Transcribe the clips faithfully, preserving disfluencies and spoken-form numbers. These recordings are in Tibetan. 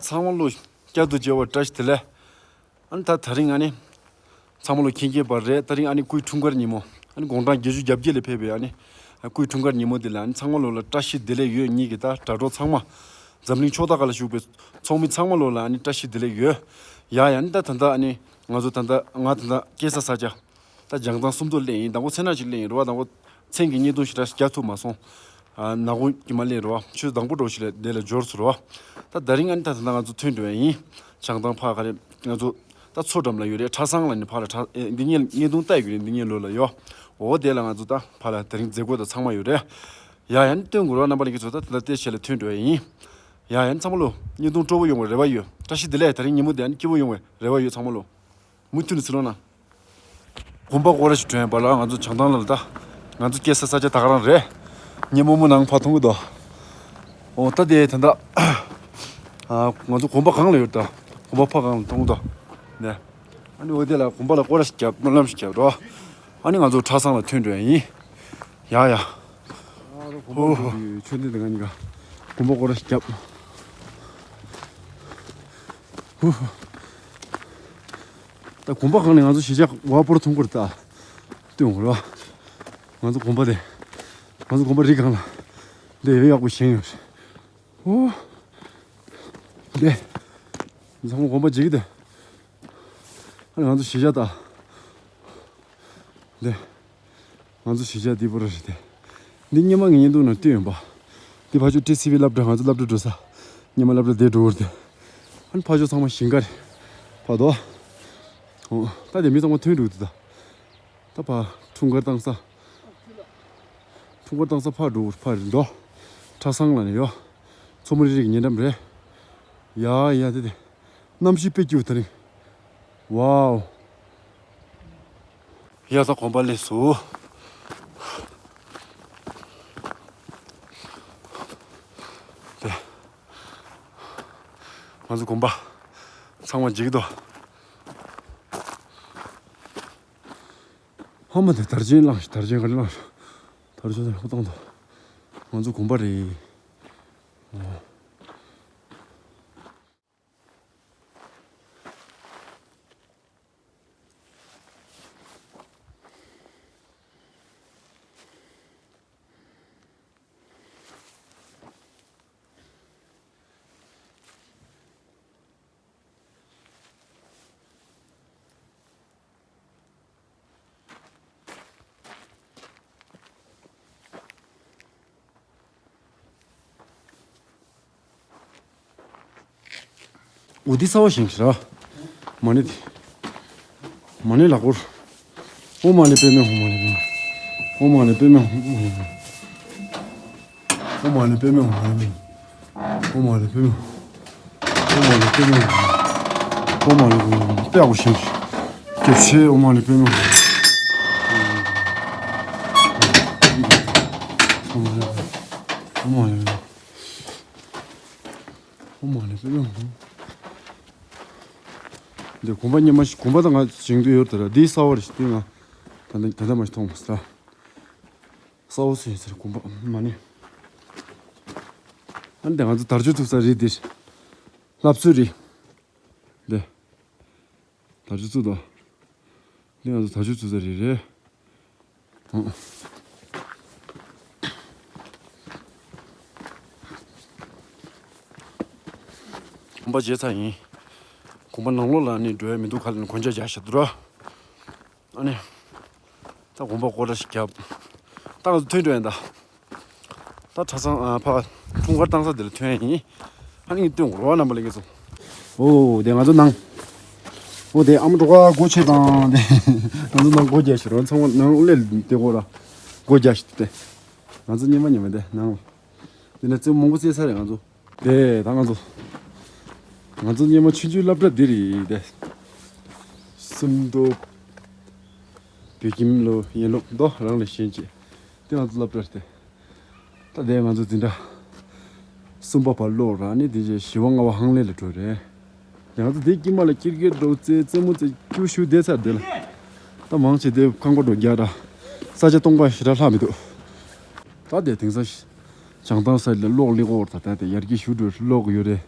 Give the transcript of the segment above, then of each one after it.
ཚང་མ་ལོ་བསྐྱར་དུ་མཇལ་བར་བཀྲ་ཤིས་བདེ་ལེགས། ཨ་ནི་ད་དེ་རིང་ཨ་ནི་ཚང་མ་ལོ་མཁྱེན་མཁྱེན་པ་རེད། དེ་རིང་ཨ་ནི་སྐུའི་འཁྲུངས་སྐར་ཉིན་མོ། ཨ་ནི་དགུང་གྲངས་བརྒྱད་ཅུ་གྱ་བརྒྱད་ལ་ཕེབས་པའི་ཨ་ནི་སྐུའི་འཁྲུངས་སྐར་ཉིན་མོ་འདི་ལ་ཨ་ནི་ཚང་མ་ལོ་ལ་བཀྲ་ཤིས་བདེ་ལེགས་ཡོད། ངེད་ཀྱི་ད་དྲ་གྲོགས་ཚང་མ། འཛམ་གླིང་ཕྱོགས་མཐའ་ཁག་ལ་བཞུགས་པའི་ཚོགས་མི་ཚང་མ་ལོ་ལ་ཨ་ནི་བཀྲ་ཤིས་བདེ་ལེགས་ཡོད། ཡ་ཡ། ཨ་ནི་ད་ད་ལྟ་ཨ་ནི་ང་ཚོ་ད་ལྟ་ང་ད་ལྟ་སྐྱེས་ས་ས་ཆ། ད་བྱང་ཐང་སུམ་མདོ་སླེབས་ཡིན། དང་པོ་མཚན་ནག་ཅིག་སླེབས་ཡིན་རེད་བ། དང་པོ་མཚན་གྱི་བརྙན་ཐུང་ཞེ་དྲག་རྒྱག་ཐུབ་མ་སོང་། ཨ་ནག་པོ་དཀྱིལ་མ་སླེབས་རེད་བ། ཆུ་ཚོད་དང་པོ་འགྲོ་ཞིག་ལ་དེ་ལ་འབྱོར་སོང་རེད་བ། ད་དེ་རིང་ཨ་ནི་ད་ད་ང་ཚོ་ཐོན་འགྲོ་ཡ་ཡིན། བྱང་ཐང་ཕ་ག་རེ་ང་ཚོ་ད་མཚོ་འགྲམ་ལ་ཡོད་རེད། ཁྲ་ཚང་ལ་ནི་ཕ་ལ་ཁྲ་ཨེ་འདི་ངས་བརྙན་ཐུང་ལྟ་ཡོད་རེད། འདི་ངས་ལོ་ལ་ཡོ། འོ་དེ་ལ་ང་ཚོ་ད་ཕ་ལ་དེ་རིང་མཛད་སྒོ་ད་ཚང་མ་ཡོད་རེད། ཡ་ཡ། ཨ་ནི་སྟོན་དགོས་རེད་བ། རྣམ་པ་ལྷན་རྒྱས་ཚོ་ད་ད་ལྟ་ལྟས་བྱས་ལ་ཐོན་འགྲོ་ཡ་ཡིན། ཡ་ཡ། ཨ་ནི་ཚང་མ་ལོ་བརྙན་ཐུང་སྤྲོ་པོ་ཡོང་བའི་རེ་བ་ཡོད། བཀྲ་ཤིས་བདེ་ལེགས། དེ་རིང་ཉིན་མོ་དེ་ཨ་ནི་སྐྱིད་པོ་ཡོང་བའི་རེ་བ་ཡོད་ཚང་མ་ལོ། མུ་མཐུད་ནས་ཟིན་རོགས་གནང་། དགོན་པ་སྐོར་ར་ཞིག་བགྲོད་པ་ལ་ང་ཚོ་བྱང་ཐང་ལ་ད་ང་ཚོ་སྐྱེས་ས་ས་ཆ་ད་ག་རང་རེད། ཉིན་མོ་མོ་ནང་ཕ་མཐོང་གི་འདུག་འོ་ད་དེ་ད་ད་ང་ཚོ་དགོན་པ་གང་ལ་ཡོད་ད། དགོན་པ་ཕ་གང་ལ་མཐོང་གི་འདུག་ནས། ཨ་ནི་འོ་དེ་ལ་དགོན་པ་ལ་སྐོར་ར་ཞིག་བརྒྱབ། སྨོན་ལམ་ཞིག་བརྒྱབ་རོགས། ཨ་ནི་ང་ཚོ་ཁྲ་ཚང་ལ་ཐོན་འགྲོ་ཡ་ཡིན། ཡ་ཡ། ཨོ་ཧོ། ཆོས་འདི་དང་ང་གཉིས་ཀ་དགོན་པ་སྐོར་ར་ཞིག་བརྒྱབ། ཧུ། ད་དགོན་པ་གང་ནས་ང་ཚོ་གཞིས་ཆགས་བ་སྤོར་ཐོན་སྐོར་ད་སྟོན་དགོས་ར། ང་ཚོ་དགོན་པ་དེ། ང་ཚོ་དགོན་པ་རི་སྒང་ལ་འདི་ཡོད་ཡག་པོ་བཞེངས་ཡོད་རེད། ཨོ། འདི། ཚང་མ་དགོན་པ་འཇིག་གི་འདུག་ང་ཚོ་གཞིས་ཆགས་ད། འདི། ང་ཚོ་གཞིས་ཆགས་འདི་པོ་ར་རེད་དེ། འདི་སྔོན་མ་ངས་བརྙན་ཐུང་ནང་བསྟན་ཡོད་པ། འདི་ཕ་ཆོས་ཊི་སི་ཝི་སློབ་གྲྭ། ང་ཚོ་སློབ་གྲྭ་འགྲོ་ས། སྔོན་མ་སློབ་གྲྭ་འདིར་འགྲོ་གི་རེད་དེ། ཨ་ནི་ཕ་ཆོས་ཚང་མ་ཞིང་ཁ་རེད། ཕ་དོ། ཨོ། ད་དེ་མི་ཚང་མ་ཐོན་འགྲོ་གི་འདུག་ད། ད་ཕ་འཁྲུངས་སྐར་བཏང་ས། འཁྲུངས་སྐར་བཏང་ས་ཕ་འགྲོ་གི་རེད། ཕ་རེད་འདུག་ཁྲ་ཚང་ལ་ནི་ཡོད། མཚོ་མོ་རི་རི་གི་ཉེ་འགྲམ་རེད། ཡ་ཡ་དེ་དེ། གནམ་གཤིས་དཔེ་སྐྱིད་པོ་དེ་རིང་། ཝའོ། ཡ་ད་དགོན་པ་སླེབས་སོང་། དེ། ང་ཚོ་དགོན་པ་ཚང་མ་འཇིག་འདུག་ཧ་མ་དེ་དར་ཆེན་བླངས་ཤིག་དར་ཆེན་ག་རེ་བླངས་ཤིག་དར་ཆེན་དེ་ཧུར་བཏང་འདུག་ང་ཚོ་དགོན་པ་རེད། ཨོ། འོ་འདི་གསར་པ་བཞེངས་ཤག་ར། མ་ཎི་འདི། མ་ཎི་ལག་འཁོར། ཨོཾ་མ་ཎི་པདྨེ་ཧཱུྃ། མ་ཎི་པདྨེ་ཧཱུྃ། ཨོཾ་མ་ཎི་པདྨེ་ཧཱུྃ། མ་ཎི་པདྨེ་ཧཱུྃ། ཨོཾ་མ་ཎི་པདྨེ་ཧཱུྃ། མ་ཎི་པདྨེ་ཧཱུྃ། ཨོཾ་མ་ཎི་པདྨེ་ཧཱུྃ། ཨོཾ་མ་ཎི་པདྨེ་ཧཱུྃ། ཨོཾ་མ་ཎི་པདྨེ་ཧཱུྃ། དཔེ་ཡག་པོ་བཞེངས་ཤག་སྐྱབས་ཆེ་ཨོཾ་མ་ཎི་པདྨེ་ཧཱུྃ། ཨོཾ་མ་ཎི་པདྨེ་ཧཱུྃ། ཨོཾ་མ་ཎི་པདྨེ་ཧཱུྃ། ཨོཾ་མ་ཎི་པདྨེ་ཧཱུྃ། འདི་དགོན་པ་སྔོན་མ་ཞིག་དགོན་པ་ད་ང་བཞེངས་འདོད་ཡོད་དེ་ར། འདི་གསར་པ་རེད་ཤག་འདི་ང་ད་ལྟ་ད་ལྟ་མ་ཞིག་མཐོང་མ་སོང་ར། གསར་པ་སུ་ཡིན་ཟེར། དགོན་པ་མ་ཎི། ཨ་ནི་འདི་ང་ཚོ་དར་ལྕོག་བཙུགས་ས་རེད་འདི། ལྷ་གསོལ་རེད། འདི། དར་ལྕོག་བཙུགས་དང་། འདི་ང་ཚོ་དར་ལྕོག་བཙུགས་ས་རེད་རེད། ཨང་། དགོན་པ་མཇལ་ཚར་ཡིན། དགོན་པ་ནང་ལོགས་ལ་ནི་འགྲོ་ཡ་མི་འདུག་ག་ལ་ནི་སྒོ་ལྕགས་རྒྱག་བཞག་འདུག་ར། ཨ་ནི། ད་དགོན་པ་སྐོར་ར་ཞིག་བརྒྱབ། ད་ང་ཚོ་ཐོན་འགྲོ་ཡིན་ད། ད་གྲྭ་ཚང་ཨ་ཕ་འཁྲུངས་སྐར་བཏང་ས་དེ་ལ་ཐོན་ཡིན། ཨ་ནི་ངས་སྟོན་དགོས་རོགས་རྣམ་པ་ལྷན་རྒྱས་ཚོ། ཨོ་དེ་ང་ཚོ་ནང་། ཨོ་དེ་ཨ་མ་འགྲོ་ག་སྒོ་ཕྱེ་དང་དེ། ང་ཚོ་ནང་སྒོ་རྒྱག་ཞིག་རོགས་ཚང་མ་ནང་སླེབས་དེ་སྒོ་ར། སྒོ་རྒྱག་ཞིག་དེ། ང་ཚོ་སྔོན་མ་སྔོན་མ་དེ་ནང་། དེ་ནས་རྩེད་མོ་མང་པོ་རྩེས་ཚར་རེད་ང་ཚོ། དེ་ད་ང་ཚོ། ང་ཚོ་སྔོན་མ་ཆུང་ཆུང་སློབ་གྲྭ་འདི་རེད་དེ། སུམ་མདོ། བོད་ཁྱིམ་ལོ་ཡན་ལོག་མདོ་རང་ལས་གཞན་བྱས། དེ་ང་ཚོ་སློབ་གྲྭ་རེད་དེ། ད་དེ་ང་ཚོ་འཛིན་གྲྭ་གསུམ་པ་བར་ཀློག་ར་ནི་དེ་རྗེས་བཞི་པ་ལྔ་པ་ཧང་ལེ་ལ་འགྲོ་རེད། ང་ཚོ་དེ་དཀྱིལ་མ་ལ་ཀིར་ཀེར་འགྲོ་རྩེད་རྩེད་མོ་རྩེ་སྐྱིད་པོ་ཞེ་པོ་བསྡད་ཚར་དེ་ལ། ད་མང་ཆེ་དེ་ཁང་པ་འགྲོ་རྒྱག་ར། ས་ཆ་སྟོང་པ་ཞེ་དྲག་ལྷག་མི་འདུག་ད་དེ་དེང་སང་བྱང་ཐང་ས་ལ་གློག་ལི་ཀོར་ད་ད་དེ་ཡར་རྒྱས་ཞུ་འགྲོ་གློག་ཡོད་རེད།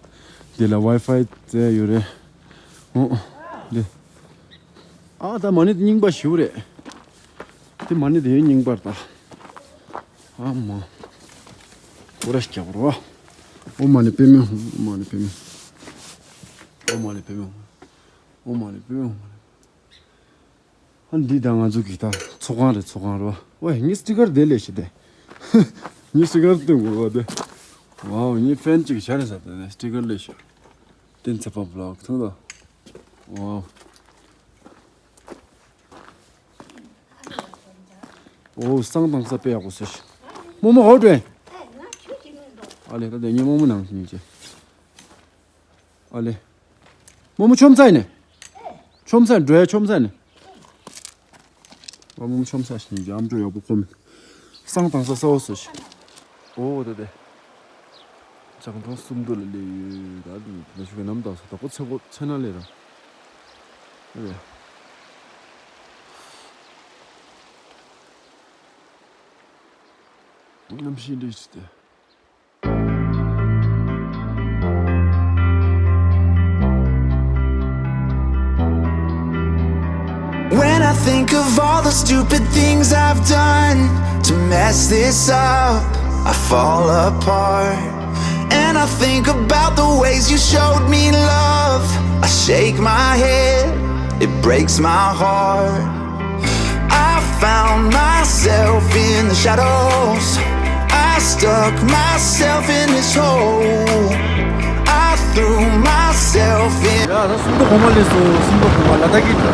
འདི་ལ་ཝའི་ཕའི་བཙལ་ཡོད་རེད། ཨོ། འདི། ཨ་ད་མ་ཎི་དེ་རྙིང་པ་ཞིག་རེད། དེ་མ་ཎི་དེ་ཡང་རྙིང་པར་ད། ཨ་མ། ཀོ་ར་ཤི་རྒྱག་པ་རེད་བ། ཨོཾ་མ་ཎི་པདྨེ་ཧཱུྃ། ཨོཾ་མ་ཎི་པདྨེ་ཧཱུྃ། ཨོཾ་མ་ཎི་པདྨེ་ཧཱུྃ། ཨོཾ་མ་ཎི་པདྨེ་ཧཱུྃ། ཨ་འདི་ད་ང་ཚོ་གི་ད་ཚོགས་ཁང་རེད། ཚོགས་ཁང་རེད་བ། ཝེ་ངའི་སི་ཊི་ཀར་དེ་ལས་ཤི་དེ། ངའི་སི་ཊི་ཀར་སྟོན་དགོས་བ་དེ། ཝའོ་ངའི་ཕེན་གཅིག་ཤར་ས་དེ་ནས་སི་ཊི་ཀར་ལས་ཤི། བསྟན་འཛིན་ཚེ་དཔག་བློ་ཐུང་དོ། ཝའོ། ཨོ་བསང་བཏང་ས་དཔེ་ཡག་པོ་ཟེར་ཤི། རྨོ་མོ་ཧོ་དྲོན། ཨ་ལེ་ད་དེ་ངའི་རྨོ་མོ་ནང་ཞིག་ཉིད་ཅེ། ཨ་ལེ། རྨོ་མོ་ཆོམ་ཚ་ཡིན་ནི། ཆོམ་ཚ་འགྲོ་ཡ་ཆོམ་ཚ་ཡིན་ནི། རྨོ་མོ་ཆོམ་ཚ་ཞིག་ཡིན་ཨམ་ཅོག་ཡག་པོ་ཁོམ། བསང་བཏང་ས་གསལ་བོ་བཟོ་ཞིག་ཨོ་ད་དེ། བྱང་འབྲོག་སུམ་མདོ་ལ་སླེབས་ཡོད། ད་ནི་ལ་ཞུ་གི་ནམ་ཟླ་ས་དྭགས་པོ་ཚེ་གོ་ཚེ་ན་ལས་ར། ཨེ། གནམ་གཤིས་འདྲ་ཞིག་སྟེ། When I think of all the stupid things I've done to mess this up, I fall apart. And I think about the ways you showed me love. I shake my head, it breaks my heart. I found myself in the shadows. I stuck myself in this hole. I threw myself in. ཡ་ད་སུམ་མདོ་གོང་མ་སླེབས་སོང་། སུམ་མདོ་གོང་མ་ལ་དྭགས་ཀྱི།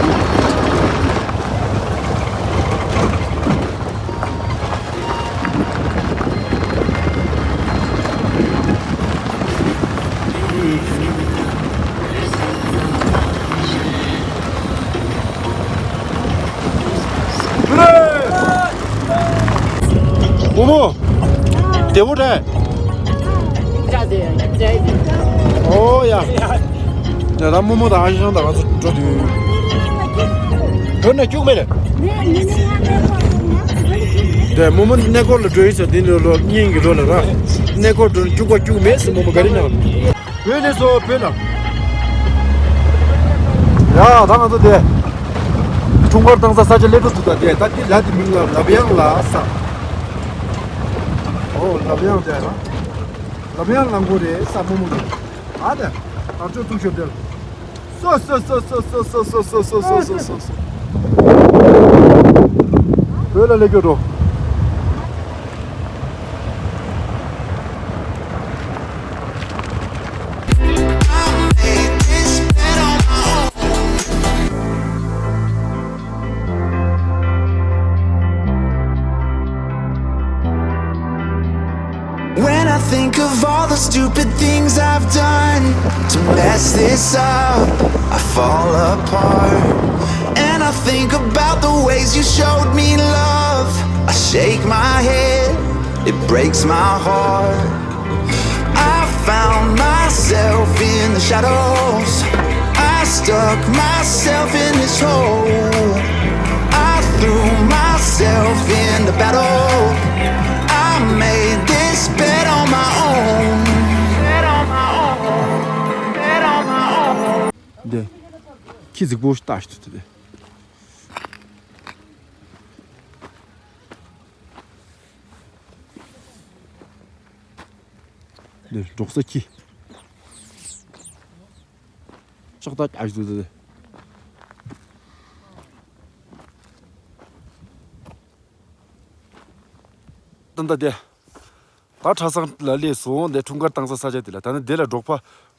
རྨོ་མོ། བདེ་པོ་རེད། ཨོ་ཡ། ཡ་ད་རྨོ་མོ་དང་ཨ་ཞང་དང་ང་ཚོ་འགྲོ་དུས། འགྲོ་ན་སྐྱུག་མེད་རེད། དེ་རྨོ་མོ་གནས་སྐོར་ལ་འགྲོ་ཡིན་ཟེར། དེ་ནི་ལོ་གཉིས་ཀྱི་ལོ་ལ་ར། གནས་སྐོར་འགྲོ་ན་སྐྱུག་པ་སྐྱུག་མེད་ཟེར། རྨོ་མོ་ག་རེ་ནང་། བོད་ནས་སོ་བོད་ལ། ཡ་ད་ང་ཚོ་དེ། འཁྲུངས་སྐར་བཏང་ས་ས་ཆ་སླེབས་འགྲོ་ཐུབ་ད། དེ་ད་དེ་ལ་དེ་མིང་ལ་ལབ་ཡང་ལ་ས། ཨོ་ལབ་ཡང་དེ་ར། ལབ་ཡང་ལ་མགོ་རེད་ས་རྨོ་མོ་དེ། ཨ་དེ། ཨ་ཅོ་ཐུག་ཤོར་དེ། སོ་སོ། བོད་ལ་སླེབས་རྒྱུ་འགྲོ། When I think of all the stupid things I've done to mess this up, I fall apart. And I think about the ways you showed me love. I shake my head, it breaks my heart. I found myself in the shadows. I stuck myself in this hole. I threw myself in the battle. I made this bed on my own. འདི། ཁྱི་རྫིག་པོ་ཞིག་ལྟ་ཞིག་ཏུ་དེ། འདི་འབྲོག་ས་ཁྱི། ལྕགས་རྟ་རྒྱག་ཞིག་ཏུ་དེ། ད་ལྟ་དེ། ད་གྲྭ་ཚང་ལ་སླེབས་སོང་། དེ་འཁྲུངས་སྐར་བཏང་ས་ས་ཆ་དེ་ལ། ད་ནི་དེ་ལ་འབྲོག་པ་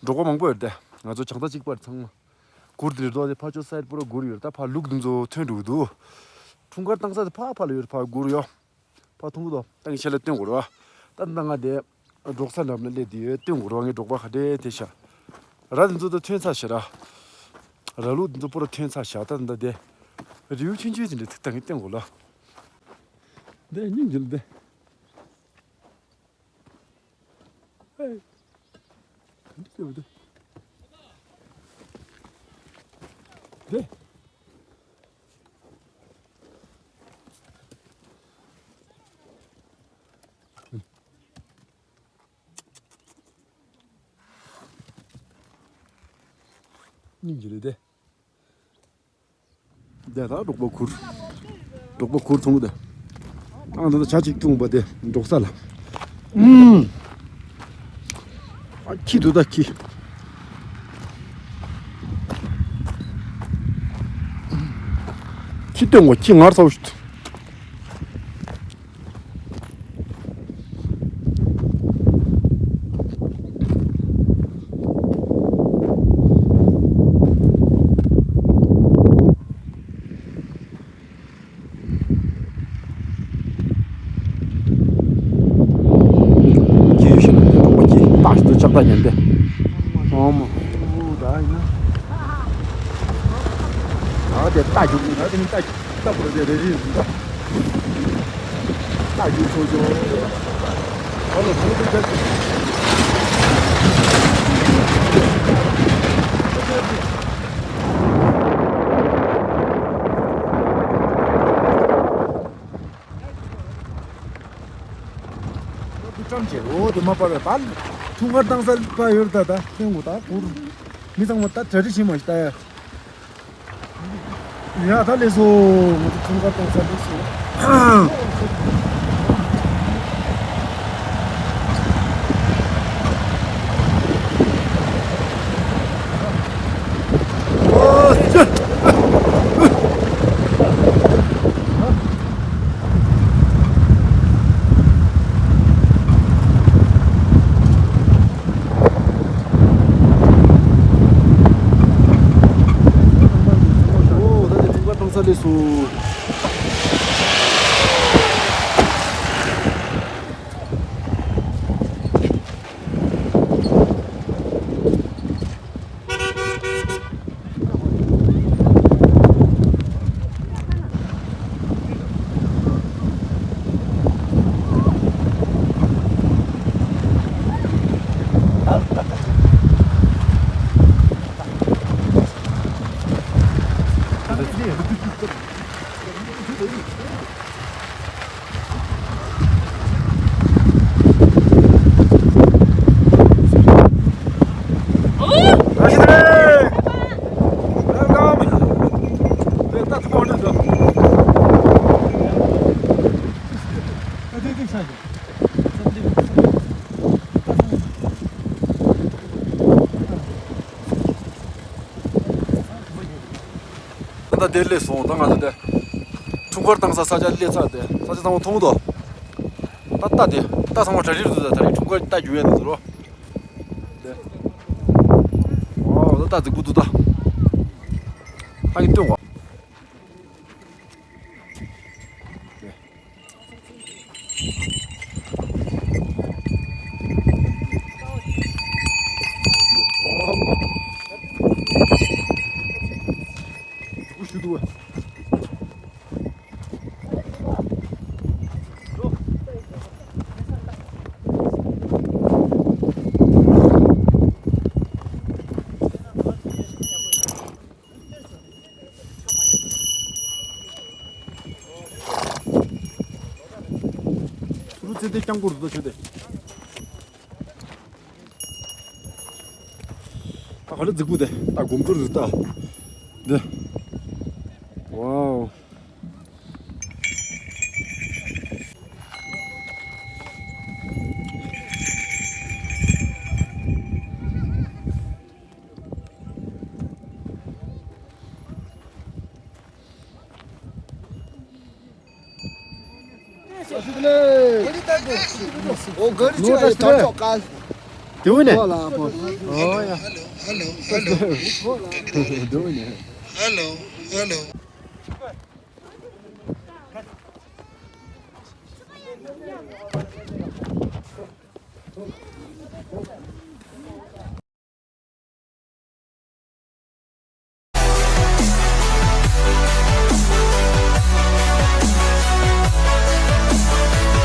འབྲོག་པ་མང་པོ་ཡོད་དེ། ང་ཚོ་བྱང་རྩྭ་གཅིག་པར་ཚང་མ་གུར་དེར་འགྲོ་དེ། ཕ་ཆོ་སའི་པུ་ར་གུར་ཡོད། ད་ཕ་ལུག་དེ་ཚོ་ཐོན་འགྲོ་གི་འདུག་འཁྲུངས་སྐར་བཏང་ས་དེ་ཕ་ཕ་ལ་ཡོད། ཕ་གུར་ཡོད། ཕ་ཐུང་གི་དོ་ད་ངས་ཁྱེད་ལ་སྟོན་དགོས་རེད་བ། ད་ད་ང་དེ་འབྲོག་ས་འགྲམ་ལ་སླེབས་དེ་ཡོད། སྟོན་དགོས་རེད་བ། ངས་འབྲོག་པ་ག་འདྲས་དེ་ཤ། ར་དེ་ཚོ་ད་ཐོན་ཚར་ཤག་ར། ར་ལུག་དེ་ཚོ་པུ་ར་ཐོན་ཚར་ཤག་ད་ད་དེ་རིའུ་ཆུང་ཆུང་དེ་འདྲ་ཐིག་ད་ངས་སྟོན་དགོས་ལ། འདི་སྙིང་རྗེ་ལ་འདི། ཧེ། འདི་ལྟ་བུ་འདི། འདི། སྙིང་རྗེ་རེད་དེ། དེ་ད་འབྲོག་པ་ཁུར། འབྲོག་པ་ཁུར་ཐུང་དེ། ཨང་ད་ད་བྱ་གཅིག་ཐུང་པ་དེ་འབྲོག་ས་ལ། ཨུམ། ཨ་ཁྱི་འདུག་ད་ཁྱི། ཁྱི་སྟོན་གོ་ཁྱི་ངར་ཚ་བོ་ཞིག་འདུག་ཁྱི་ཡོད་ཤིང་ནང་དེ་གྲོགས་པོ་ཁྱི་རྟ་ཞིག་ཏུ་ལྕགས་རྟ་ཉན་ཏེ། ཨོ་མ། ཨུ་ད་ཡིན་ན། ད་དེ་རྟ་རྒྱུག་ནི་ད་དེ་ནི་རྟ་རྟ་བུ་ར་དེ་རེ་རེ་ཡིན་ད། རྟ་རྒྱུག་ཆོག་ཆོག་ཨོ་ལོ་ཁོང་དེ་ད། ཀྲམ་བྱས་འོ་དེ་མ་པ་བས་པ། འཁྲུངས་སྐར་བཏང་ས་པ་ཡོད་ད་ད་ཐེངས་འོ་ད་གུར། མི་ཚང་མ་ད་གྲ་སྒྲིག་བྱེད་མ་ཤི་ད་ཡ། ཡ་ད་ལས་སོ་ང་ཚོ་འཁྲུངས་སྐར་བཏང་ས་ལས་སོ། ཨོ་ད་དེ་འཁྲུངས་སྐར་བཏང་ས་ལས་སོ། ད་དེ་ལས་སོང་ད་ང་ཚོ་དེ། འཁྲུངས་སྐར་བཏང་ས་ས་ཆ་སླེབས་ཚར་དེ་ས་ཆ་ཚང་མ་མཐོང་འདུག་ད་ལྟ་དེ་ད་ཚང་མ་གྲ་སྒྲིག་འདུག་ད་ད་རེས་འཁྲུངས་སྐར་ད་རྒྱུག་ཡས་འདུག་ཟེར་རོ། དེ། ཨོ་ད་ལྟ་རྫིག་པོ་འདུག་ད། ཕ་གི་སྟོན་གོ། རུ་ཙེ་དེ་རྐྱང་པོ་རུ་ཏོ་ཆུ་དེ། ད་ག་ལེ་རྫིག་པོ་དེ་ད་གོམ་བགྲོད་རུ་ད། འདི། ཝའོ། དེ་འུ་ནས། ཨོ་ཡ། ཧེ་ལོ། ཧེ་ལོ། ཧེ་ལོ།